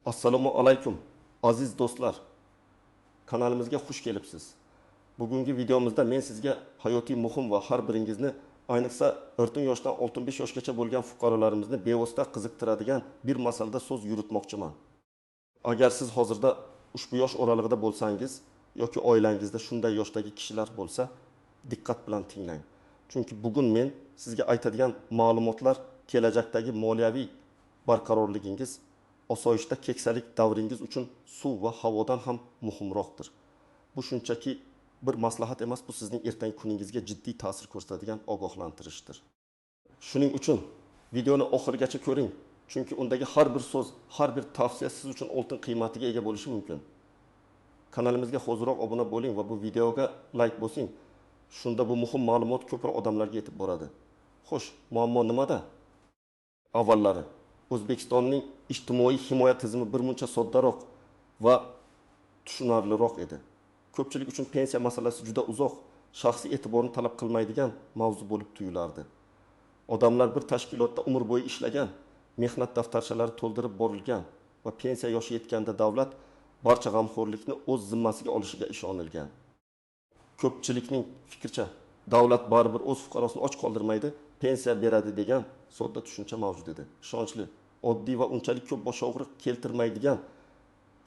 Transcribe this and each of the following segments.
Assalomu alaykum aziz do'stlar. Kanalimizga xush kelibsiz. Bugungi videomizda men sizga hayotiy muhim va har biringizni, ayniqsa 14 yoshdan 65 yoshgacha bo'lgan fuqarolarimizni bevosita qiziqtiradigan bir masalada so'z yuritmoqchiman. Agar siz hozirda ushbu yosh oralig'ida bo'lsangiz yoki oilangizda shunday yoshdagi kishilar bo'lsa, diqqat bilan tinglang. Chunki bugun men sizga aytadigan ma'lumotlar kelajakdagi moliyaviy barqarorligingiz, osoyishta keksalik davringiz uchun suv va havodan ham muhimroqdir. Bu shunchaki bir maslahat emas, bu sizning ertangi kuningizga jiddiy ta'sir ko'rsatadigan ogohlantirishdir. Shuning uchun videoni oxirigacha ko'ring, chunki undagi har bir so'z, har bir tavsiya siz uchun oltin qiymatiga ega bo'lishi mumkin. Kanalimizga hoziroq obuna bo'ling va bu videoga like bosing. Shunda bu muhim ma'lumot ko'proq odamlarga yetib boradi. Xo'sh, muammo nimada? Avvallari O'zbekistonning ijtimoiy himoya tizimi birmuncha soddaroq va tushunarliroq edi. Ko'pchilik uchun pensiya masalasi juda uzoq, shaxsiy e'tiborni talab qilmaydigan mavzu bo'lib tuyulardi. Odamlar bir tashkilotda umr bo'yi ishlagan, mehnat daftarchalari to'ldirib borilgan va pensiya yoshi yetganda davlat barcha g'amxo'rlikni o'z zimmasiga olishiga ishonilgan. Ko'pchilikning fikricha, davlat baribir o'z fuqarosini och qoldirmaydi, pensiya beradi degan sodda tushuncha mavjud edi. Ishonchli, oddiy va unchalik ko'p bosh og'riq keltirmaydigan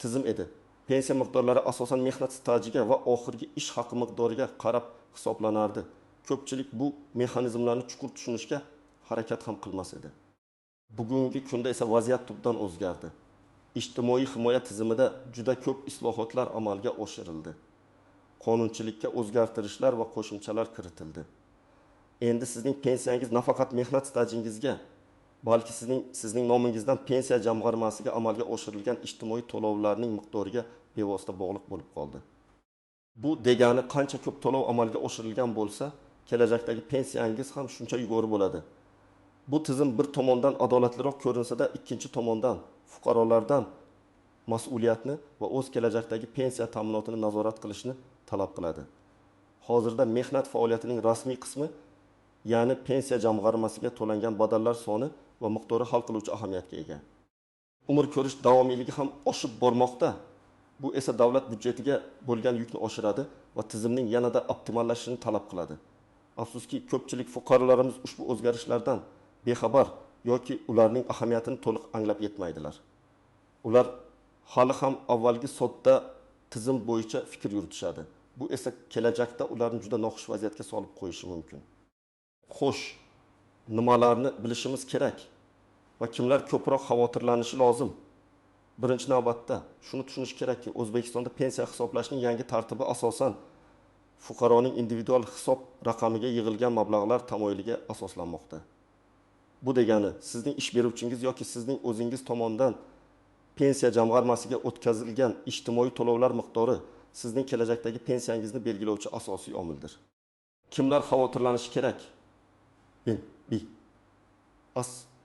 tizim edi. Pensiya miqdorlari asosan mehnat stajiga va oxirgi ish haqi miqdoriga qarab hisoblanardi. Ko'pchilik bu mexanizmlarni chuqur tushunishga harakat ham qilmas edi. Bugungi kunda esa vaziyat tubdan o'zgardi. Ijtimoiy himoya tizimida juda ko'p islohotlar amalga oshirildi. Qonunchilikka o'zgartirishlar va qo'shimchalar kiritildi. Endi sizning pensiyangiz nafaqat mehnat stajingizga, balki sizning nomingizdan pensiya jamg'armasiga amalga oshirilgan ijtimoiy to'lovlarning miqdoriga bevosita bog'liq bo'lib qoldi. Bu degani qancha ko'p to'lov amalga oshirilgan bo'lsa, kelajakdagi pensiyangiz ham shuncha yuqori bo'ladi. Bu tizim bir tomondan adolatliroq ko'rinsa-da, ikkinchi tomondan fuqarolardan mas'uliyatni va o'z kelajakdagi pensiya ta'minotini nazorat qilishni talab qiladi. Hozirda mehnat faoliyatining rasmiy qismi, ya'ni pensiya jamg'armasiga to'langan badallar soni va miqdori hal qiluvchi ahamiyatga ega. Umr ko'rish davomiyligi ham oshib bormoqda. Bu esa davlat byudjetiga bo'lgan yukni oshiradi va tizimning yanada optimallashishini talab qiladi. Afsuski, ko'pchilik fuqarolarimiz ushbu o'zgarishlardan bexabar yoki ularning ahamiyatini to'liq anglab yetmaydilar. Ular hali ham avvalgi sodda tizim bo'yicha fikr yuritishadi. Bu esa kelajakda ularni juda noxush vaziyatga solib qo'yishi mumkin. Xo'sh, nimalarni bilishimiz kerak va kimlar ko'proq xavotirlanishi lozim? Birinchi navbatda shuni tushunish kerakki, O'zbekistonda pensiya hisoblashning yangi tartibi asosan fuqaroning individual hisob raqamiga yig'ilgan mablag'lar tamoyiliga asoslanmoqda. Bu degani sizning ish beruvchingiz yoki sizning o'zingiz tomonidan pensiya jamg'armasiga o'tkazilgan ijtimoiy to'lovlar miqdori sizning kelajakdagi pensiyangizni belgilovchi asosiy omildir. Kimlar xavotirlanishi kerak?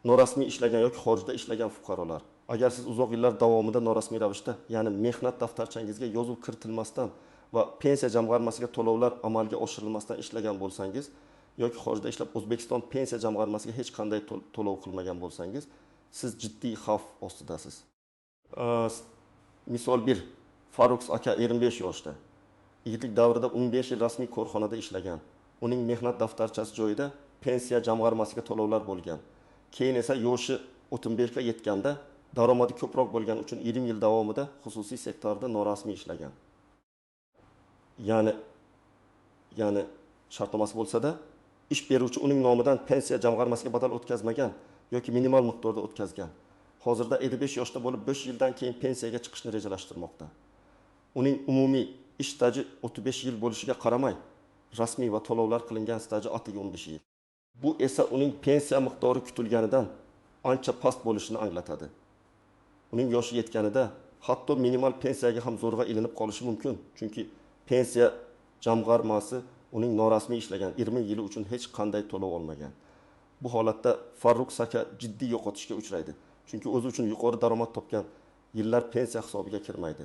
Norasmiy ishlagan yoki xorijda ishlagan fuqarolar. Agar siz uzoq yillar davomida norasmiy ravishda, ya'ni mehnat daftarchangizga yozuv kiritilmasdan va pensiya jamg'armasiga to'lovlar amalga oshirilmasdan ishlagan bo'lsangiz yoki xorijda ishlab O'zbekiston pensiya jamg'armasiga hech qanday to'lov qilmagan bo'lsangiz, siz jiddiy xavf ostidasiz. Misol 1. Farrux aka 25 yoshda. Yigitlik davrida 15 yil rasmiy korxonada ishlagan. Uning mehnat daftarchasi joyida pensiya jamg'armasiga to'lovlar bo'lgan. Keyin esa yoshi 35 ga yetganda daromadi ko'proq bo'lgani uchun 20 yil davomida xususiy sektorda norasmiy ishlagan. Ya'ni shartnomasi bo'lsa-da, ish beruvchi uning nomidan pensiya jamg'armasiga badal o'tkazmagan yoki minimal miqdorda o'tkazgan. Hozirda 55 yoshda bo'lib 5 yildan keyin pensiyaga chiqishni rejalashtirmoqda. Uning umumiy ish staji 35 yil bo'lishiga qaramay, rasmiy va to'lovlar qilingan staji atigi 15 yil. Bu esa uning pensiya miqdori kutilganidan ancha past bo'lishini anglatadi. Uning yoshi yetganida hatto minimal pensiyaga ham zo'rg'a ilinib qolishi mumkin, chunki pensiya jamg'armasi uning norasmiy ishlagan 20 yili uchun hech qanday to'lov olmagan. Bu holatda Farrux aka jiddiy yo'qotishga uchraydi, chunki o'zi uchun yuqori daromad topgan yillar pensiya hisobiga kirmaydi.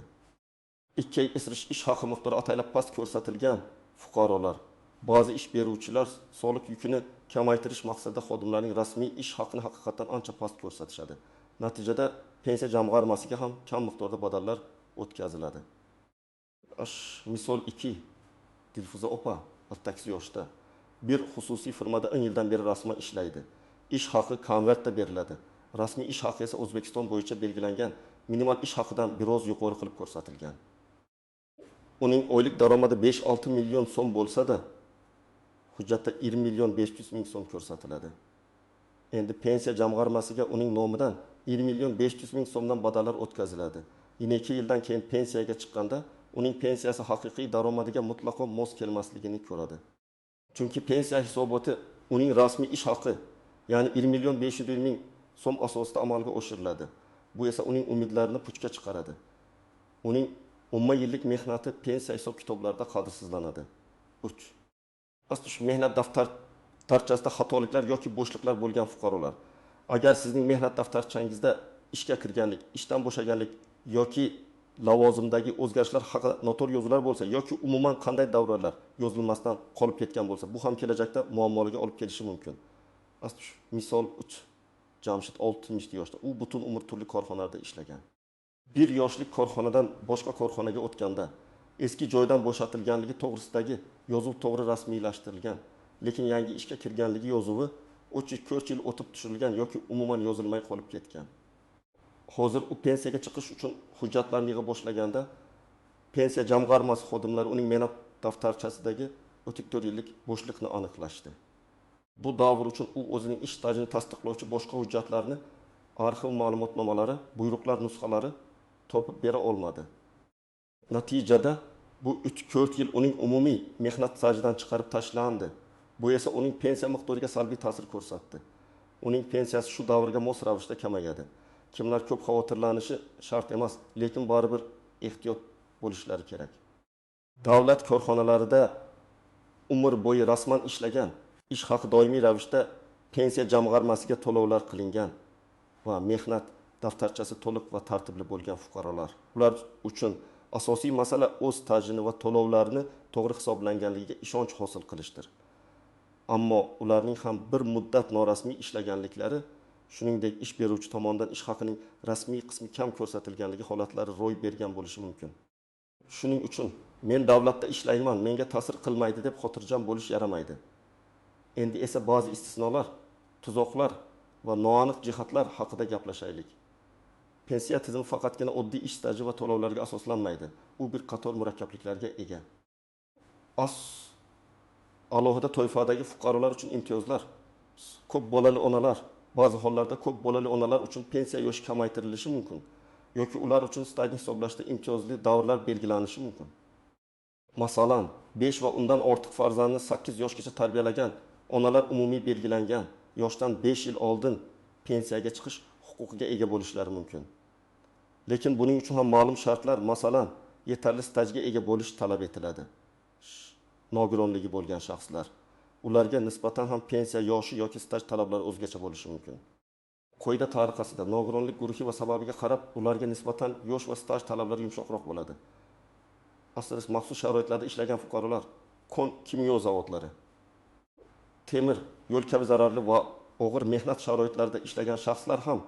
2 ish haqi miqdori ataylab past ko'rsatilgan fuqarolar. Ba'zi ish beruvchilar soliq yukini kamaytirish maqsadida xodimlarning rasmiy ish haqini haqiqatan ancha past ko'rsatishadi. Natijada pensiya jamg'armasiga ham kam miqdorda badallar o'tkaziladi. Misol 2. Dilfuza opa 48 yoshda. Bir xususiy firmada 10 yildan beri rasman ishlaydi. Ish haqi konvertda beriladi. Rasmiy ish haqi esa O'zbekiston bo'yicha belgilangan minimal ish haqidan biroz yuqori qilib ko'rsatilgan. Uning oylik daromadi 5-6 million so'm bo'lsa-da, hujjatda 1 million 500 ming so'm ko'rsatiladi. Endi pensiya jamg'armasiga uning nomidan 1 million 500 ming so'mdan badallar o'tkaziladi. Yana 2 yildan keyin pensiyaga chiqqanda uning pensiyasi haqiqiy daromadiga mutlaqo mos kelmasligini ko'radi. Chunki pensiya hisoboti uning rasmiy ish haqi, ya'ni 1 million 500 ming so'm asosida amalga oshiriladi. Bu esa uning umidlarini puchga chiqaradi. Uning umumiy yillik mehnati pensiya hisob kitoblarida qadrsizlanadi. 3. Asli shu mehnat daftarchasida xatoliklar yoki bo'shliqlar bo'lgan fuqarolar. Agar sizning mehnat daftarchangizda ishga kirganlik, ishdan bo'shaganlik yoki lavozimdagi o'zgarishlar haqida noto'g'ri yozuvlar bo'lsa yoki umuman qanday davralar yozilmasdan qolib ketgan bo'lsa, bu ham kelajakda muammolarga olib kelishi mumkin. Asli shu misol 3. Jamshid 60 yoshda. U butun umr turli korxonalarda ishlagan. Bir yoshlik korxonadan boshqa korxonaga o'tganda eski joydan bo'shatilganligi to'g'risidagi yozuv to'g'ri rasmiylashtirilgan, lekin yangi ishga kirganligi yozuvi 3-4 yil o'tib tushirilgan yoki umuman yozilmay qolib ketgan. Hozir u pensiyaga chiqish uchun hujjatlarni yig'a boshlaganda pensiya jamg'armasi xodimlari uning mehnat daftarchasidagi 34 yillik bo'shliqni aniqlashdi. Bu davr uchun u o'zining ish stajini tasdiqlovchi boshqa hujjatlarni, arxiv ma'lumotnomalari, buyruqlar nusxalari topib bera olmadi. Natijada bu 3-4 yil uning umumiy mehnat stajidan chiqarib tashlandi. Bu esa uning pensiya miqdoriga salbiy ta'sir ko'rsatdi. Uning pensiyasi shu davrga mos ravishda kamayadi. Kimlar ko'p xavotirlanishi shart emas, lekin baribir ehtiyot bo'lishlari kerak. Davlat korxonalarida umr bo'yi rasman ishlagan, ish haqi doimiy ravishda pensiya jamg'armasiga to'lovlar qilingan va mehnat daftarchasi to'liq va tartibli bo'lgan fuqarolar. Ular uchun asosiy masala o'z stajini va to'lovlarni to'g'ri hisoblanganligiga ishonch hosil qilishdir. Ammo ularning ham bir muddat norasmiy ishlaganliklari, shuningdek ish beruvchi tomonidan ish haqining rasmiy qismi kam ko'rsatilganligi holatlari ro'y bergan bo'lishi mumkin. Shuning uchun men davlatda ishlayman, menga ta'sir qilmaydi deb xotirjam bo'lish yaramaydi. Endi esa ba'zi istisnolar, tuzoqlar va noaniq jihatlar haqida gaplashaylik. Pensiya tizimi faqatgina oddiy ish staji va to'lovlarga asoslanmaydi. U bir qator murakkabliklarga ega. Alohida toifadagi fuqarolar uchun imtiyozlar, ko'p bolali onalar, ba'zi hollarda ko'p bolali onalar uchun pensiya yoshi kamaytirilishi mumkin yoki ular uchun stajni hisoblashda imtiyozli davrlar belgilanishi mumkin. Masalan, 5 va undan ortiq farzandni 8 yoshgacha tarbiyalagan onalar umumiy belgilangan yoshdan 5 yil oldin pensiyaga chiqish huquqiga ega bo'lishlari mumkin. Lekin buning uchun ham ma'lum shartlar, masalan, yetarli stajga ega bo'lish talab etiladi. Nogironligi bo'lgan shaxslar, ularga nisbatan ham pensiya yoshi yoki staj talablari o'zgacha bo'lishi mumkin. Qoida tariqasida nogironlik guruhi va sababiga qarab ularga nisbatan yosh va staj talablari yumshoqroq bo'ladi. Aslida maxsus sharoitlarda ishlagan fuqarolar, kon kimyo zavodlari, temir yo'l kabi zararli va og'ir mehnat sharoitlarida ishlagan shaxslar ham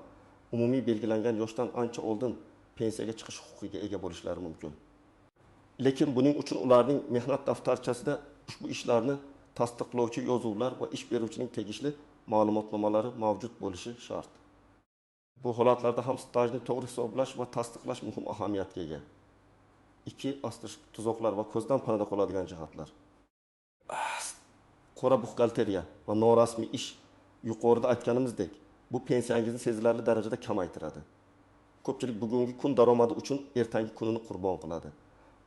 umumiy belgilangan yoshdan ancha oldin pensiyaga chiqish huquqiga ega bo'lishlari mumkin. Lekin buning uchun ularning mehnat daftarchasida ushbu ishlarni tasdiqlovchi yozuvlar va ish beruvchining tegishli ma'lumotnomalari mavjud bo'lishi shart. Bu holatlarda ham stajni to'g'ri hisoblash va tasdiqlash muhim ahamiyatga ega. 2. Tuzoqlar va ko'zdan panada qoladigan jihatlar. Qora buxgalteriya va norasmiy ish, yuqorida aytganimizdek, bu pensiyangizni sezilarli darajada kamaytiradi. Ko'pchilik bugungi kun daromadi uchun ertangi kunini qurbon qiladi.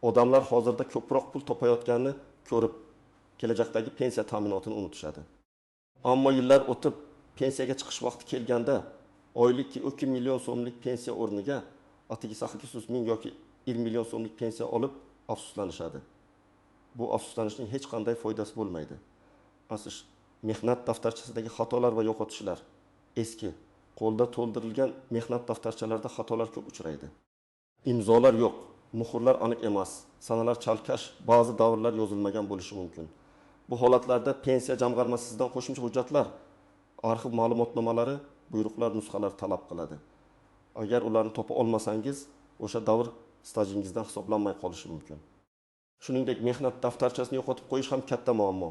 Odamlar hozirda ko'proq pul topayotganini ko'rib, kelajakdagi pensiya ta'minotini unutishadi. Ammo yillar o'tib pensiyaga chiqish vaqti kelganda oylik 2 million so'mlik pensiya o'rniga atigi 800 ming yoki 1 million so'mlik pensiya olib afsuslanishadi. Bu afsuslanishning hech qanday foydasi bo'lmaydi. Asl mehnat daftarchasidagi xatolar va yo'qotishlar. Eski, qo'lda to'ldirilgan mehnat daftarchalarida xatolar ko'p uchraydi. Imzolar yo'q, muhrlar aniq emas, sanalar chalkash, ba'zi davrlar yozilmagan bo'lishi mumkin. Bu holatlarda pensiya jamg'armasi sizdan qo'shimcha hujjatlar, arxiv ma'lumotnomalari, buyruqlar nusxalari talab qiladi. Agar ularni topa olmasangiz, o'sha davr stajingizdan hisoblanmay qolishi mumkin. Shuningdek, mehnat daftarchasini yo'qotib qo'yish ham katta muammo.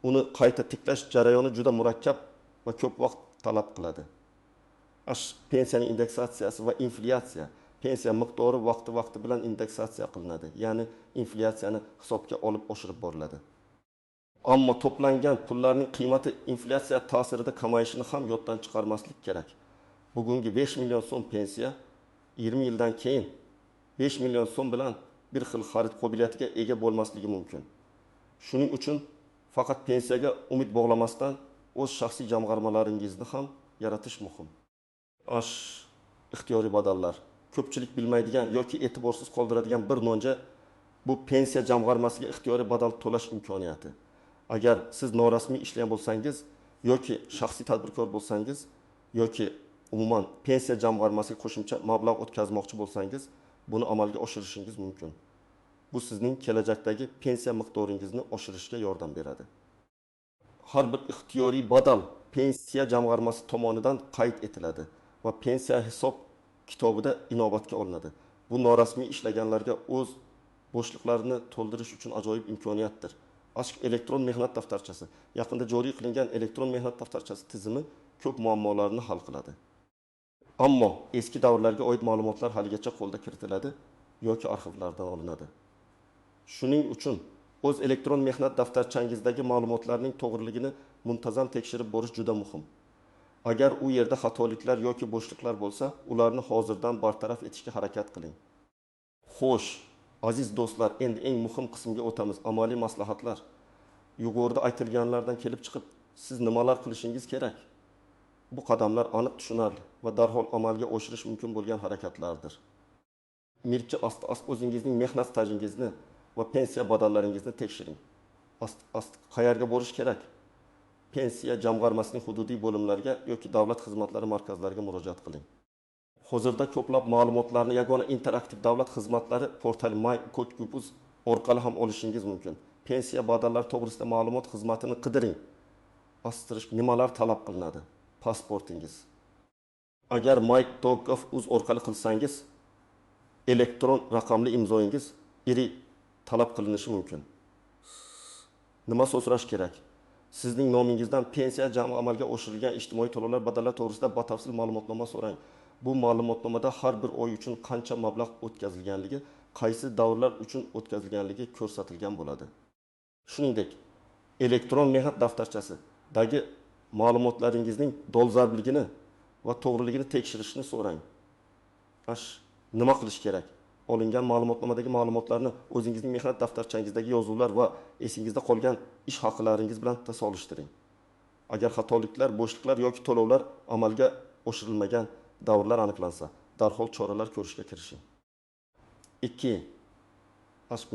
Uni qayta tiklash jarayoni juda murakkab va ko'p vaqt talab qiladi. Pensiyaning indeksatsiyasi va inflyatsiya. Pensiya miqdori vaqti-vaqti bilan indeksatsiya qilinadi, ya'ni inflyatsiyani hisobga olib oshirib boriladi. Ammo to'plangan pullarning qiymati inflyatsiya ta'sirida kamayishini ham yoddan chiqarmaslik kerak. Bugungi 5 million so'm pensiya 20 yildan keyin 5 million so'm bilan bir xil xarid qobiliyatiga ega bo'lmasligi mumkin. Shuning uchun faqat pensiyaga umid bog'lamasdan o'z shaxsiy jamg'armalaringizni ham yaratish muhim. Ixtiyoriy badallar. Ko'pchilik bilmaydigan yoki e'tiborsiz qoldiradigan bir nonja bu pensiya jamg'armasiga ixtiyoriy badal to'lash imkoniyati. Agar siz norasmiy ishlagan bo'lsangiz yoki shaxsiy tadbirkor bo'lsangiz yoki umuman pensiya jamg'armasiga qo'shimcha mablag' o'tkazmoqchi bo'lsangiz, buni amalga oshirishingiz mumkin. Bu sizning kelajakdagi pensiya miqdoringizni oshirishga yordam beradi. Har bir ixtiyoriy badal pensiya jamg'armasi tomonidan qayd etiladi va pensiya hisob kitobida inobatga olinadi. Bu norasmiy ishlaganlarga o'z bo'shliqlarini to'ldirish uchun ajoyib imkoniyatdir. Ochiq elektron mehnat daftarchasi. Yaqinda joriy qilingan elektron mehnat daftarchasi tizimi ko'p muammolarni hal qiladi. Ammo eski davrlarga oid ma'lumotlar haligacha qo'lda kiritiladi yoki arxivlardan olinadi. Shuning uchun o'z elektron mehnat daftarchangizdagi ma'lumotlarning to'g'riligini muntazam tekshirib borish juda muhim. Agar u yerda xatoliklar yoki bo'shliqlar bo'lsa, ularni hozirdan bartaraf etishga harakat qiling. Xo'sh, aziz do'stlar, endi eng muhim qismga o'tamiz, amaliy maslahatlar. Yuqorida aytilganlardan kelib chiqib, siz nimalar qilishingiz kerak? Bu qadamlar aniq, tushunarli va darhol amalga oshirish mumkin bo'lgan harakatlardir. Mirchi asta-asta o'zingizning mehnat stajingizni va pensiya badallaringizni tekshiring. Asta-asta qayerga borish kerak? Pensiya jamg'armasining hududiy bo'limlariga yoki davlat xizmatlari markazlariga murojaat qiling. Hozirda ko'plab ma'lumotlarni yagona interaktiv davlat xizmatlari portali my.gov.uz orqali ham olishingiz mumkin. Pensiya badallari to'g'risida ma'lumot xizmatini qidiring. Asterisk nimalar talab qilinadi? Pasportingiz. Agar my.gov.uz orqali qilsangiz, elektron raqamli imzoyingiz iri talab qilinishi mumkin. Nima so'rash kerak? Sizning nomingizdan pensiya jami amalga oshirilgan ijtimoiy to'lovlar badallar to'g'risida batafsil ma'lumotnoma so'rang. Bu ma'lumotnomada har bir oy uchun qancha mablag' o'tkazilganligi, qaysi davrlar uchun o'tkazilganligi ko'rsatilgan bo'ladi. Shuningdek, elektron mehnat daftarchasidagi ma'lumotlaringizning dolzarbligini va to'g'riligini tekshirishni so'rang. Nima qilish kerak? Olingan ma'lumotnomadagi ma'lumotlarni o'zingizning mehnat daftarchangizdagi yozuvlar va esingizda qolgan ish haqlaringiz bilan solishtiring. Agar xatoliklar, bo'shliqlar yoki to'lovlar amalga oshirilmagan davrlar aniqlansa, darhol choralar ko'rishga kirishing. 2.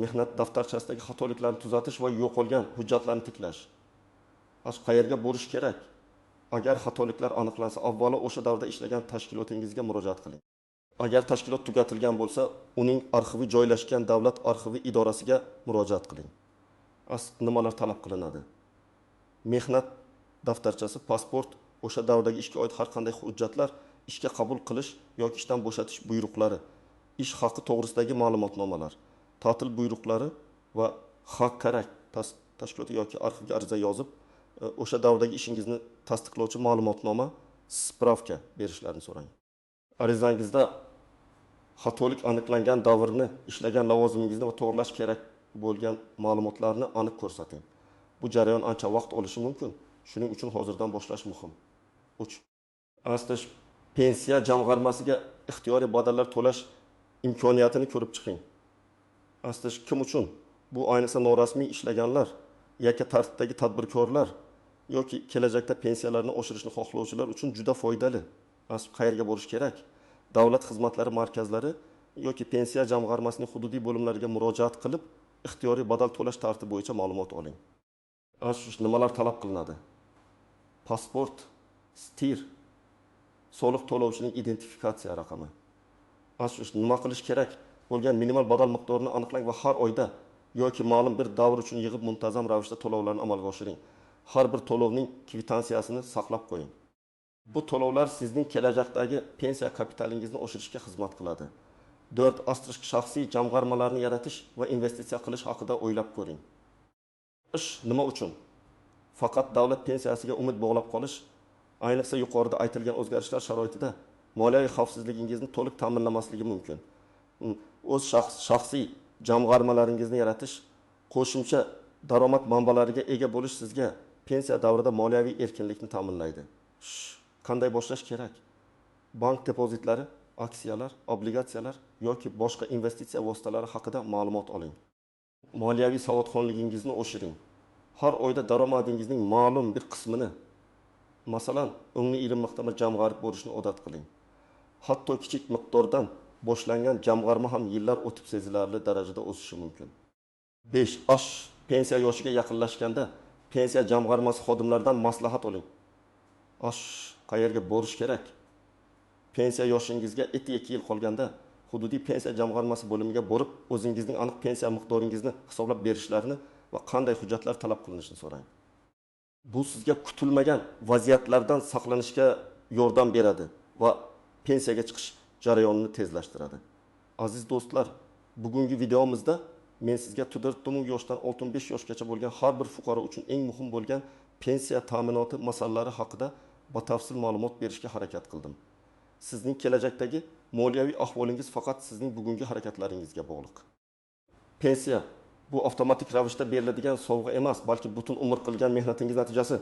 Mehnat daftarchasidagi xatoliklarni tuzatish va yo'qolgan hujjatlarni tiklash. Qayerga borish kerak? Agar xatoliklar aniqlansa, avvalo o'sha davrda ishlagan tashkilotingizga murojaat qiling. Agar tashkilot tugatilgan bo'lsa, uning arxivi joylashgan davlat arxivi idorasiga murojaat qiling. Nimalar talab qilinadi? Mehnat daftarchasi, pasport, o'sha davrdagi ishga oid har qanday hujjatlar, ishga qabul qilish yoki ishdan bo'shatish buyruqlari, ish haqi to'g'risidagi ma'lumotnomalar, ta'til buyruqlari va haq-karak tashkiloti yoki arxivga ariza yozib, o'sha davrdagi ishingizni tasdiqlovchi ma'lumotnoma, spravka berishlarini so'rang. Arizangizda xatolik aniqlangan davrni, ishlagan lavozimingizni va to'g'rilash kerak bo'lgan ma'lumotlarni aniq ko'rsating. Bu jarayon ancha vaqt olishi mumkin. Shuning uchun hozirdan boshlash muhim. 3. Pensiya jamg'armasiga ixtiyoriy badallar to'lash imkoniyatini ko'rib chiqing. Kim uchun? Bu ayniqsa norasmiy ishlaganlar, yakka tartibdagi tadbirkorlar yoki kelajakda pensiyalarni oshirishni xohlovchilar uchun juda foydali. Qayerga borish kerak? Davlat xizmatlari markazlari yoki pensiya jamg'armasining hududiy bo'limlariga murojaat qilib, ixtiyoriy badal to'lash tartibi bo'yicha ma'lumot oling. Nimalar talab qilinadi? Pasport, STIR, soliq to'lovchining identifikatsiya raqami. Nima qilish kerak bo'lgan minimal badal miqdorini aniqlang va har oyda yoki ma'lum bir davr uchun yig'ib muntazam ravishda to'lovlarni amalga oshiring. Har bir to'lovning kvitansiyasini saqlab qo'ying. Bu to'lovlar sizning kelajakdagi pensiya kapitalingizni oshirishga xizmat qiladi. 4 Shaxsiy jamg'armalarni yaratish va investitsiya qilish haqida o'ylab ko'ring. Nima uchun? Faqat davlat pensiyasiga umid bog'lab qolish, ayniqsa yuqorida aytilgan o'zgarishlar sharoitida moliyaviy xavfsizligingizni to'liq ta'minlamasligi mumkin. O'z shaxsiy jamg'armalaringizni yaratish, qo'shimcha daromad manbalariga ega bo'lish sizga pensiya davrida moliyaviy erkinlikni ta'minlaydi. Qanday boshlash kerak? Bank depozitlari, aksiyalar, obligatsiyalar yoki boshqa investitsiya vositalari haqida ma'lumot oling. Moliyaviy savodxonligingizni oshiring. Har oyda daromadingizning ma'lum bir qismini, masalan, o'ngni miqdorda jamg'arib borishni odat qiling. Hatto kichik miqdordan boshlangan jamg'arma ham yillar o'tib sezilarli darajada o'sishi mumkin. 5. Pensiya yoshiga yaqinlashganda pensiya jamg'armasi xodimlaridan maslahat oling. Qayerga borish kerak? Pensiya yoshingizga 2 yil qolganda hududiy pensiya jamg'armasi bo'limiga borib, o'zingizning aniq pensiya miqdoringizni hisoblab berishlarini va qanday hujjatlar talab qilinishini so'rang. Bu sizga kutilmagan vaziyatlardan saqlanishga yordam beradi va pensiyaga chiqish jarayonini tezlashtiradi. Aziz do'stlar, bugungi videomizda men sizga 4 yoshdan 65 yoshgacha bo'lgan har bir fuqaro uchun eng muhim bo'lgan pensiya ta'minoti masalalari haqida batafsil ma'lumot berishga harakat qildim. Sizning kelajakdagi moliyaviy ahvolingiz faqat sizning bugungi harakatlaringizga bog'liq. Pensiya bu avtomatik ravishda beriladigan sovg'a emas, balki butun umr qilgan mehnatingiz natijasi.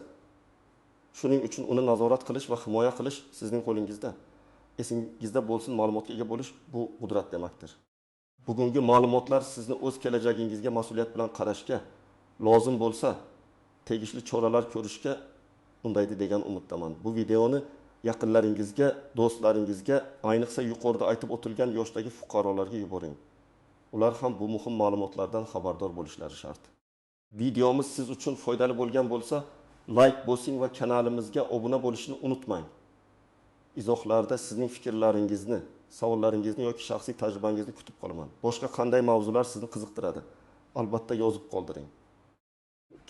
Shuning uchun uni nazorat qilish va himoya qilish sizning qo'lingizda. Esingizda bo'lsin, ma'lumotga ega bo'lish bu qudrat demakdir. Bugungi ma'lumotlar sizni o'z kelajagingizga mas'uliyat bilan qarashga, lozim bo'lsa tegishli choralar ko'rishga undaydi degan umiddaman. Bu videoni yaqinlaringizga, do'stlaringizga, ayniqsa yuqorida aytib o'tilgan yoshdagi fuqarolarga yuboring. Ular ham bu muhim ma'lumotlardan xabardor bo'lishlari shart. Videomiz siz uchun foydali bo'lgan bo'lsa, like bosing va kanalimizga obuna bo'lishni unutmang. Izohlarda sizning fikrlaringizni, savollaringizni yoki shaxsiy tajribangizni kutib qolaman. Boshqa qanday mavzular sizni qiziqtiradi? Albatta yozib qoldiring.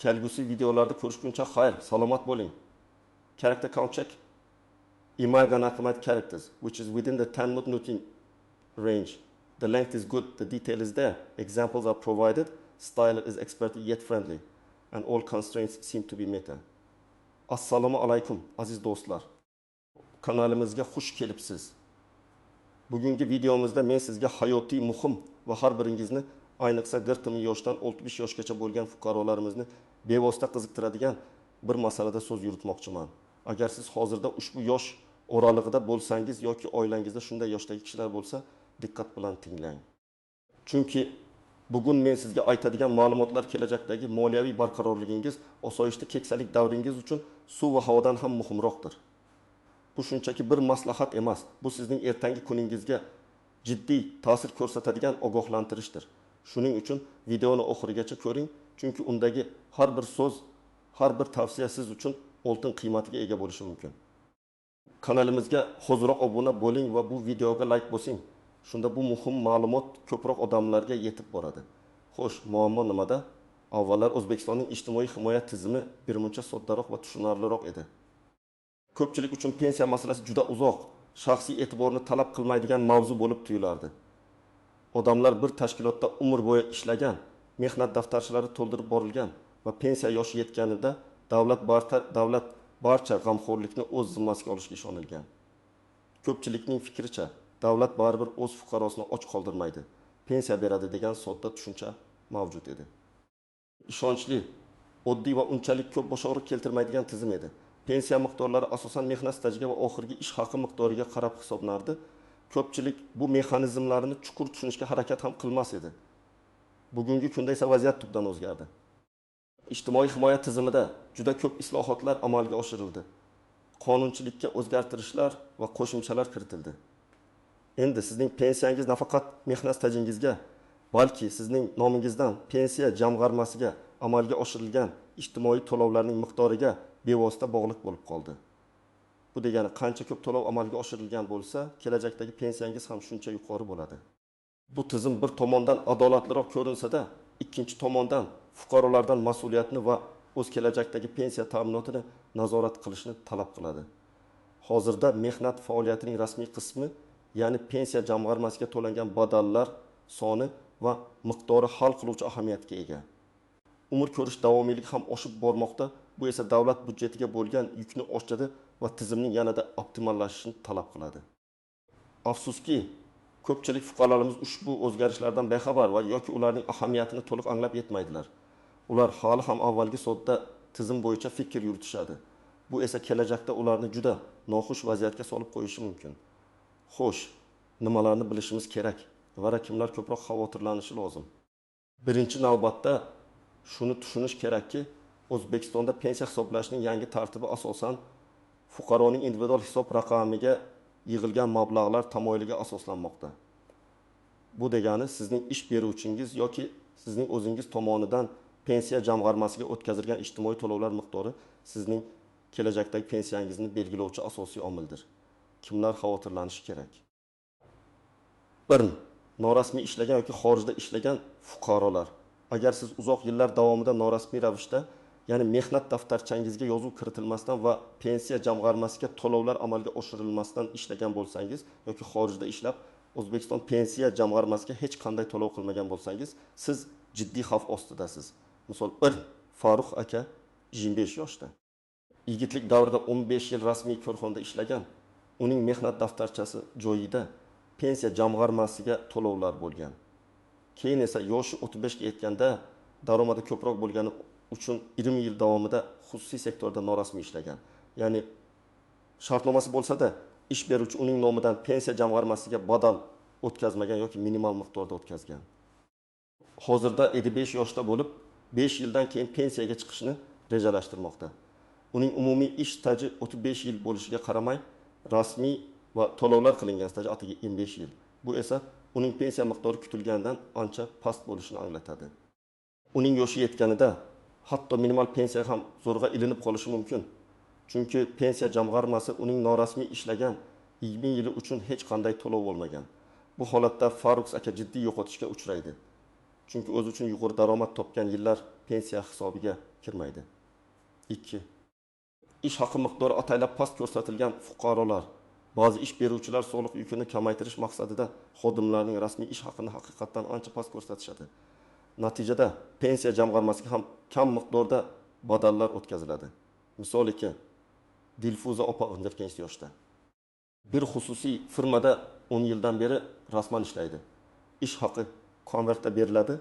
Kelgusi videolarda ko'rishguncha xayr, salomat bo'ling. Character count check. Imagan characters, which is within the 10 Newton range. The length is good, the detail is there. Examples are provided, style is expert yet friendly, and all constraints seem to be met. Assalomu alaykum, aziz do'stlar. Kanalimizga xush kelibsiz. Bugungi videomizda men sizga hayotiy muhim va har biringizni, ayniqsa 40 yoshdan 65 yoshgacha bo'lgan fuqarolarimizni bevosita qiziqtiradigan bir masalada so'z yuritmoqchiman. Agar siz hozirda ushbu yosh oralig'ida bo'lsangiz yoki oilangizda shunday yoshdagi kishilar bo'lsa, diqqat bilan tinglang. Chunki bugun men sizga aytadigan ma'lumotlar kelajakdagi moliyaviy barqarorligingiz, osoyishta keksalik davringiz uchun suv va havodan ham muhimroqdir. Bu shunchaki bir maslahat emas, bu sizning ertangi kuningizga jiddiy ta'sir ko'rsatadigan ogohlantirishdir. Shuning uchun videoni oxirigacha ko'ring, chunki undagi har bir so'z, har bir tavsiya siz uchun oltin qiymatiga ega bo'lishi mumkin. Kanalimizga hoziroq obuna bo'ling va bu videoga like bosing. Shunda bu muhim ma'lumot ko'proq odamlarga yetib boradi. Xo'sh, muammo nimada? Avvallar O'zbekistonning ijtimoiy himoya tizimi birmuncha soddaroq va tushunarliroq edi. Ko'pchilik uchun pensiya masalasi juda uzoq, shaxsiy e'tiborni talab qilmaydigan mavzu bo'lib tuyulardi. Odamlar bir tashkilotda umr bo'yi ishlagan, mehnat daftarchalari to'ldirib borilgan va pensiya yoshi yetganida davlat barcha g'amxo'rlikni o'z zimmasiga olishga ishonilgan. Ko'pchilikning fikricha, davlat baribir o'z fuqarosini och qoldirmaydi, pensiya beradi degan sodda tushuncha mavjud edi. Ishonchli, oddiy va unchalik ko'p bosh og'riq keltirmaydigan tizim edi. Pensiya miqdorlari asosan mehnat stajiga va oxirgi ish haqi miqdoriga qarab hisoblanardi. Ko'pchilik bu mexanizmlarni chuqur tushunishga harakat ham qilmas edi. Bugungi kunda esa vaziyat tubdan o'zgardi. Ijtimoiy himoya tizimida juda ko'p islohotlar amalga oshirildi. Qonunchilikka o'zgartirishlar va qo'shimchalar kiritildi. Endi sizning pensiyangiz nafaqat mehnat stajingizga, balki sizning nomingizdan pensiya jamg'armasiga amalga oshirilgan ijtimoiy to'lovlarning miqdoriga bevosita bog'liq bo'lib qoldi. Bu degani qancha ko'p to'lov amalga oshirilgan bo'lsa, kelajakdagi pensiyangiz ham shuncha yuqori bo'ladi. Bu tizim bir tomondan adolatliroq ko'rinsa-da, ikkinchi tomondan fuqarolardan mas'uliyatni va o'z kelajakdagi pensiya ta'minotini nazorat qilishni talab qiladi. Hozirda mehnat faoliyatining rasmiy qismi, ya'ni pensiya jamg'armasiga to'langan badallar soni va miqdori hal qiluvchi ahamiyatga ega. Umr ko'rish davomiyligi ham oshib bormoqda, bu esa davlat byudjetiga bo'lgan yukni oshiradi va tizimning yanada optimallashishini talab qiladi. Afsuski, ko'pchilik fuqarolarimiz ushbu o'zgarishlardan bexabar va yoki ularning ahamiyatini to'liq anglab yetmaydilar. Ular hali ham avvalgi sodda tizim bo'yicha fikr yuritishadi. Bu esa kelajakda ularni juda noxush vaziyatga solib qo'yishi mumkin. Xo'sh, nimalarni bilishimiz kerak va kimlar ko'proq xavotirlanishi lozim? Birinchi navbatda shuni tushunish kerakki, O'zbekistonda pensiya hisoblashning yangi tartibi asosan fuqaroning individual hisob raqamiga yig'ilgan mablag'lar tamoyiliga asoslanmoqda. Bu degani sizning ish beruvchingiz yoki sizning o'zingiz tomonidan pensiya jamg'armasiga o'tkazilgan ijtimoiy to'lovlar miqdori sizning kelajakdagi pensiyangizni belgilovchi asosiy omildir. Kimlar xavotirlanishi kerak? 1. Norasmiy ishlagan yoki xorijda ishlagan fuqarolar. Agar siz uzoq yillar davomida norasmiy ravishda, ya'ni mehnat daftarchangizga yozuv kiritilmasdan va pensiya jamg'armasiga to'lovlar amalga oshirilmasdan ishlagan bo'lsangiz yoki xorijda ishlab O'zbekiston pensiya jamg'armasiga hech qanday to'lov qilmagan bo'lsangiz, siz jiddiy xavf ostidasiz. Misol 1. Farruh aka 25 yoshda. Yigitlik davrida 15 yil rasmiy korxonada ishlagan. Uning mehnat daftarchasi joyida pensiya jamg'armasiga to'lovlar bo'lgan. Keyin esa yoshi 35 ga yetganda daromadi ko'proq bo'lgani uchun 20 yil davomida xususiy sektorda norasmiy ishlagan. Ya'ni shartnomasi bo'lsa-da, ish beruvchi uning nomidan pensiya jamg'armasiga badal o'tkazmagan yoki minimal miqdorda o'tkazgan. Hozirda 55 yoshda bo'lib, 5 yildan keyin pensiyaga chiqishni rejalashtirmoqda. Uning umumiy ish staji 35 yil bo'lishiga qaramay, rasmiy va to'lovlar qilingan staji atigi 25 yil. Bu esa uning pensiya miqdori kutilganidan ancha past bo'lishini anglatadi. Uning yoshi yetganida hatto minimal pensiya ham zo'rg'a ilinib qolishi mumkin. Chunki pensiya jamg'armasi uning norasmiy ishlagan 20 yili uchun hech qanday to'lov bo'lmagan. Bu holatda Farruh aka jiddiy yo'qotishga uchraydi. Chunki o'zi uchun yuqori daromad topgan yillar pensiya hisobiga kirmaydi. 2. Ish haqi miqdori ataylab past ko'rsatilgan fuqarolar. Ba'zi ish beruvchilar soliq yukini kamaytirish maqsadida xodimlarning rasmiy ish haqini haqiqatdan ancha past ko'rsatishadi. Natijada pensiya jamg'armasiga ham kam miqdorda badallar o'tkaziladi. Misol 2. Dilfuza opa 42 yoshda. Bir xususiy firmada 10 yildan beri rasman ishlaydi. Ish haqi konvertda beriladi.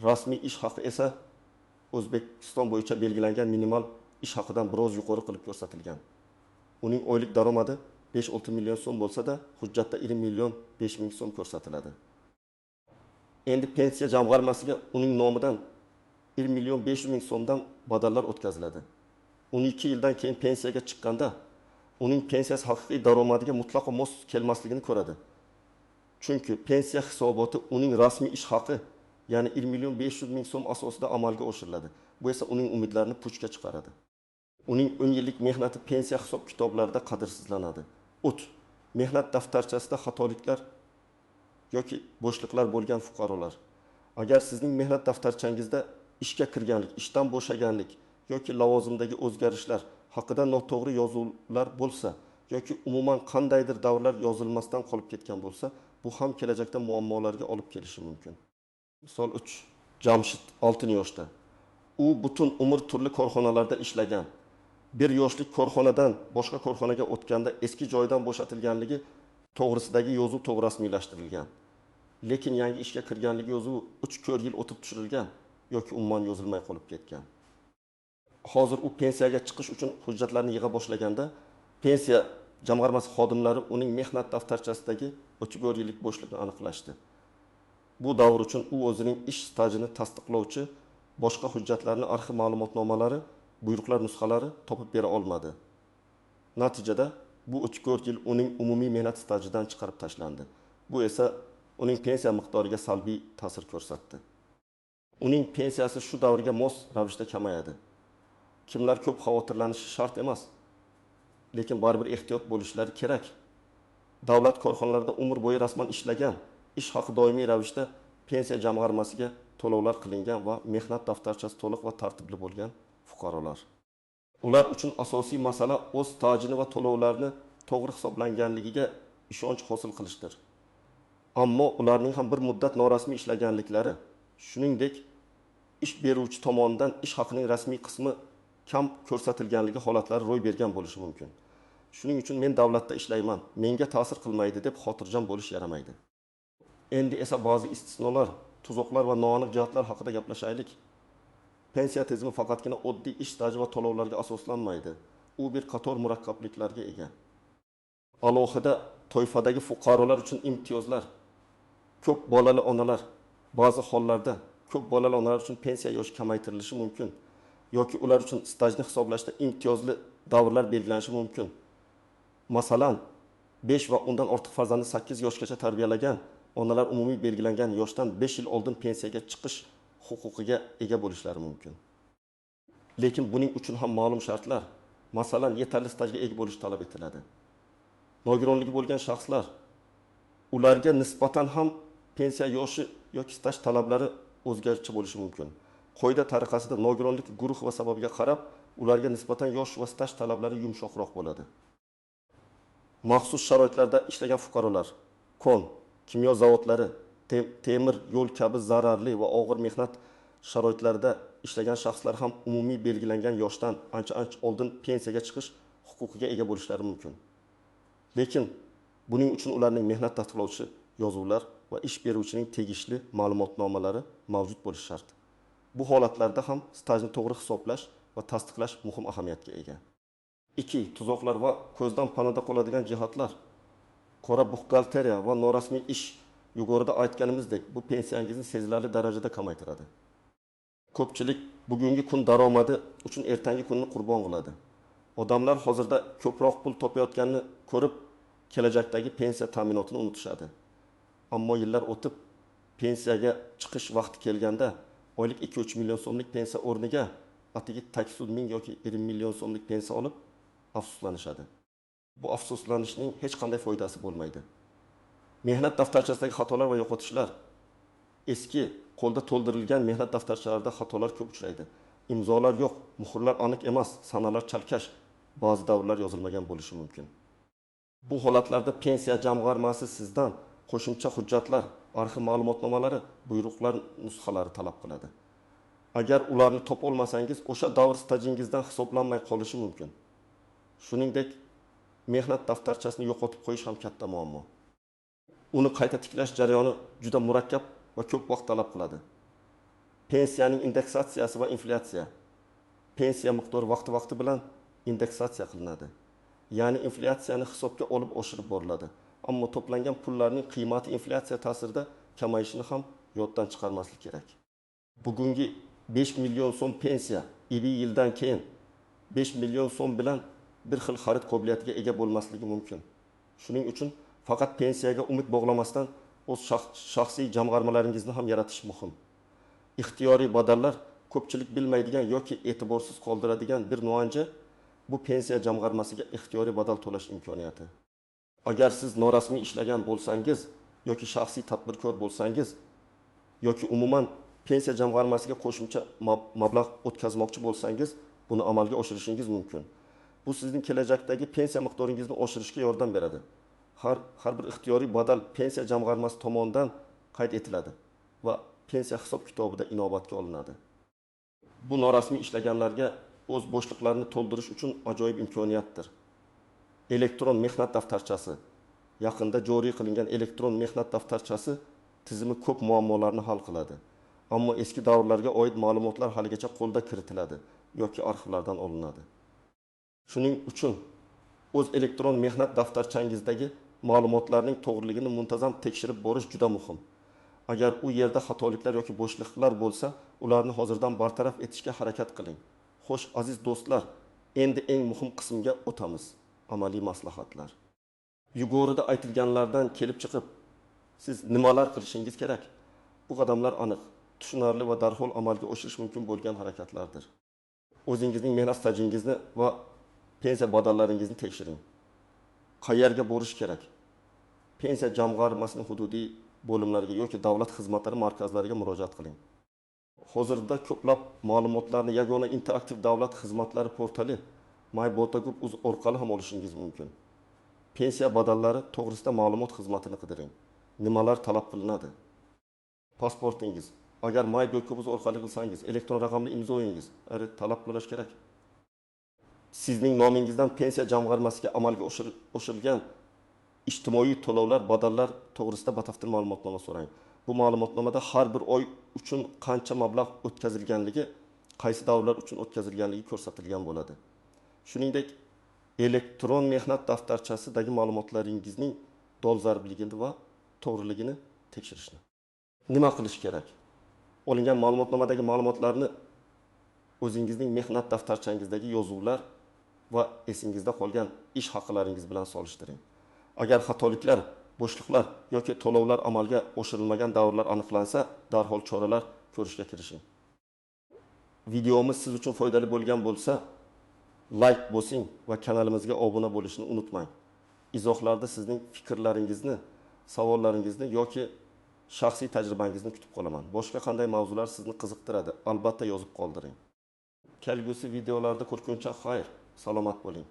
Rasmiy ish haqi esa O'zbekiston bo'yicha belgilangan minimal ish haqidan biroz yuqori qilib ko'rsatilgan. Uning oylik daromadi 5-6 million so'm bo'lsa-da, hujjatda 1 million 5 ming so'm ko'rsatiladi. Endi pensiya jamg'armasiga uning nomidan 1 million 500 ming so'mdan badallar o'tkaziladi. 12 yildan keyin pensiyaga chiqqanda uning pensiyasi haqiqiy daromadiga mutlaqo mos kelmasligini ko'radi. Chunki pensiya hisoboti uning rasmiy ish haqi, ya'ni 1 million 500 ming so'm asosida amalga oshiriladi. Bu esa uning umidlarini puchga chiqaradi. Uning 10 yillik mehnati pensiya hisob kitoblarida qadrsizlanadi. Mehnat daftarchasida xatoliklar yoki bo'shliqlar bo'lgan fuqarolar. Agar sizning mehnat daftarchangizda ishga kirganlik, ishdan bo'shaganlik yoki lavozimdagi o'zgarishlar haqida noto'g'ri yozuvlar bo'lsa yoki umuman qandaydir davrlar yozilmasdan qolib ketgan bo'lsa, bu ham kelajakda muammolarga olib kelishi mumkin. Misol 3. Jamshid 6 yoshda. U butun umr turli korxonalarda ishlagan. Bir yoshlik korxonadan boshqa korxonaga o'tganda eski joydan bo'shatilganligi to'g'risidagi yozuv to'g'ri rasmiylashtirilgan. Lekin yangi ishga kirganligi yozuvi 3-4 yil o'tib tushirilgan yoki umuman yozilmay qolib ketgan. Hozir u pensiyaga chiqish uchun hujjatlarni yig'a boshlaganda pensiya jamg'armasi xodimlari uning mehnat daftarchasidagi 3-4 yillik bo'shliqni aniqlashdi. Bu davr uchun u o'zining ish stajini tasdiqlovchi boshqa hujjatlarni, arxiv ma'lumotnomalari, buyruqlar nusxalari topib bera olmadi. Natijada bu 3-4 yil uning umumiy mehnat stajidan chiqarib tashlandi. Bu esa uning pensiya miqdoriga salbiy ta'sir ko'rsatdi. Uning pensiyasi shu davrga mos ravishda kamayadi. Kimlar ko'p xavotirlanishi shart emas, lekin baribir ehtiyot bo'lishlari kerak. Davlat korxonalarida umr bo'yi rasman ishlagan, ish haqi doimiy ravishda pensiya jamg'armasiga to'lovlar qilingan va mehnat daftarchasi to'liq va tartibli bo'lgan fuqarolar. Ular uchun asosiy masala o'z stajini va to'lovlarni to'g'ri hisoblanganligiga ishonch hosil qilishdir. Ammo ularning ham bir muddat norasmiy ishlaganliklari, shuningdek, ish beruvchi tomonidan ish haqining rasmiy qismi kam ko'rsatilganligi holatlari ro'y bergan bo'lishi mumkin. Shuning uchun men davlatda ishlayman, menga ta'sir qilmaydi deb xotirjam bo'lish yaramaydi. Endi esa ba'zi istisnolar, tuzoqlar va noaniq jihatlar haqida gaplashaylik. Pensiya tizimi faqatgina oddiy ish staji va to'lovlarga asoslanmaydi. U bir qator murakkabliklarga ega. Alohida toifadagi fuqarolar uchun imtiyozlar, ko'p bolali onalar, ba'zi hollarda ko'p bolali onalar uchun pensiya yoshi kamaytirilishi mumkin yoki ular uchun stajni hisoblashda imtiyozli davrlar belgilanishi mumkin. Masalan, 5 va undan ortiq farzandni 8 yoshgacha tarbiyalagan onalar umumiy belgilangan yoshdan 5 yil oldin pensiyaga chiqish huquqiga ega bo'lishlari mumkin. Lekin buning uchun ham ma'lum shartlar, masalan, yetarli stajga ega bo'lish talab etiladi. Nogironligi bo'lgan shaxslar, ularga nisbatan ham pensiya yoshi yoki staj talablari o'zgacha bo'lishi mumkin. Qoida tariqasida nogironlik guruh va sababiga qarab ularga nisbatan yosh va staj talablari yumshoqroq bo'ladi. Maxsus sharoitlarda ishlagan fuqarolar, kon, kimyo zavodlari, temir yo'l kabi zararli va og'ir mehnat sharoitlarida ishlagan shaxslar ham umumiy belgilangan yoshdan ancha-ancha oldin pensiyaga chiqish huquqiga ega bo'lishlari mumkin. Lekin buning uchun ularning mehnat tasdiqlovchi yozuvlar va ish beruvchining tegishli ma'lumotnomalari mavjud bo'lishi shart. Bu holatlarda ham stajni to'g'ri hisoblash va tasdiqlash muhim ahamiyatga ega. 2. Tuzoqlar va ko'zdan panada qoladigan jihatlar. Qora buxgalteriya va norasmiy ish, yuqorida aytganimizdek, bu pensiyangizni sezilarli darajada kamaytiradi. Ko'pchilik bugungi kun daromadi uchun ertangi kunni qurbon qiladi. Odamlar hozirda ko'proq pul topayotganini ko'rib, kelajakdagi pensiya ta'minotini unutishadi. Ammo yillar o'tib, pensiyaga chiqish vaqti kelganda oylik 2-3 million so'mlik pensiya o'rniga atigi 800 ming yoki 1 million so'mlik pensiya olib afsuslanishadi. Bu afsuslanishning hech qanday foydasi bo'lmaydi. Mehnat daftarchasidagi xatolar va yo'qotishlar. Eski qo'lda to'ldirilgan mehnat daftarchalarida xatolar ko'p uchraydi. Imzolar yo'q, muhrlar aniq emas, sanalar chalkash, ba'zi davrlar yozilmagan bo'lishi mumkin. Bu holatlarda pensiya jamg'armasi sizdan qo'shimcha hujjatlar, arxiv ma'lumotnomalari, buyruqlar nusxalari talab qiladi. Agar ularni topa olmasangiz, o'sha davr stajingizdan hisoblanmay qolishi mumkin. Shuningdek, mehnat daftarchasini yo'qotib qo'yish ham katta muammo. Uni qayta tiklash jarayoni juda murakkab va ko'p vaqt talab qiladi. Pensiyaning indeksatsiyasi va inflyatsiya. Pensiya miqdori vaqti-vaqti bilan indeksatsiya qilinadi. Ya'ni inflyatsiyani hisobga olib oshirib boriladi. Ammo to'plangan pullarning qiymati inflyatsiya ta'sirida kamayishini ham yoddan chiqarmaslik kerak. Bugungi 5 million so'm pensiya 2 yildan keyin 5 million so'm bilan bir xil xarid qobiliyatiga ega bo'lmasligi mumkin. Shuning uchun faqat pensiyaga umid bog'lamasdan o'z shaxsiy jamg'armalaringizni ham yaratish muhim. Ixtiyoriy badallar ko'pchilik bilmaydigan yoki e'tiborsiz qoldiradigan bir nuanja bu pensiya jamg'armasiga ixtiyoriy badal to'lash imkoniyati. Agar siz norasmiy ishlagan bo'lsangiz yoki shaxsiy tadbirkor bo'lsangiz yoki umuman pensiya jamg'armasiga qo'shimcha mablag' o'tkazmoqchi bo'lsangiz, buni amalga oshirishingiz mumkin. Bu sizning kelajakdagi pensiya miqdoringizni oshirishga yordam beradi. Har bir ixtiyoriy badal pensiya jamg'armasi tomonidan qayd etiladi va pensiya hisob kitobida inobatga olinadi. Bu norasmiy ishlaganlarga o'z bo'shliqlarini to'ldirish uchun ajoyib imkoniyatdir. Elektron mehnat daftarchasi. Yaqinda joriy qilingan elektron mehnat daftarchasi tizimi ko'p muammolarni hal qiladi. Ammo eski davrlarga oid ma'lumotlar haligacha qo'lda kiritiladi yoki arxivlardan olinadi. Shuning uchun o'z elektron mehnat daftarchangizdagi ma'lumotlarning to'g'riligini muntazam tekshirib borish juda muhim. Agar u yerda xatoliklar yoki bo'shliqlar bo'lsa, ularni hozirdan bartaraf etishga harakat qiling. Xo'sh, aziz do'stlar, endi eng muhim qismga o'tamiz. Amaliy maslahatlar. Yuqorida aytilganlardan kelib chiqib, siz nimalar qilishingiz kerak? Bu qadamlar aniq, tushunarli va darhol amalga oshirish mumkin bo'lgan harakatlardir. O'zingizning mehnat stajingizni va pensiya badallaringizni tekshiring. Qayerga borish kerak? Pensiya jamg'armasining hududiy bo'limlariga yoki davlat xizmatlari markazlariga murojaat qiling. Hozirda ko'plab ma'lumotlarni yagona interaktiv davlat xizmatlari portali MyBotagroup.uz orqali ham olishingiz mumkin. Pensiya badallari to'g'risida ma'lumot xizmatini qidiring. Nimalar talab qilinadi? Pasportingiz, agar My.gov.uz orqali qilsangiz, elektron raqamli imzoyingiz talab qilinishi kerak. Sizning nomingizdan pensiya jamg'armasiga amalga oshirilgan ijtimoiy to'lovlar, badallar to'g'risida batafsil ma'lumotnoma so'rang. Bu ma'lumotnomada har bir oy uchun qancha mablag' o'tkazilganligi, qaysi davrlar uchun o'tkazilganligi ko'rsatilgan bo'ladi. Shuningdek, elektron mehnat daftarchasidagi ma'lumotlaringizning dolzarbligini va to'g'riligini tekshirishni. Nima qilish kerak? Olingan ma'lumotnomadagi ma'lumotlarni o'zingizning mehnat daftarchangizdagi yozuvlar va esingizda qolgan ish haqlaringiz bilan solishtiring. Agar xatoliklar, bo'shliqlar yoki to'lovlar amalga oshirilmagan davrlar aniqlansa, darhol choralar ko'rishga kirishing. Videomiz siz uchun foydali bo'lgan bo'lsa, like bosing va kanalimizga obuna bo'lishni unutmang. Izohlarda sizning fikrlaringizni, savollaringizni yoki shaxsiy tajribangizni kutib qolaman. Boshqa qanday mavzular sizni qiziqtiradi? Albatta yozib qoldiring. Kelgusi videolarda ko'rguncha xayr, salomat bo'ling.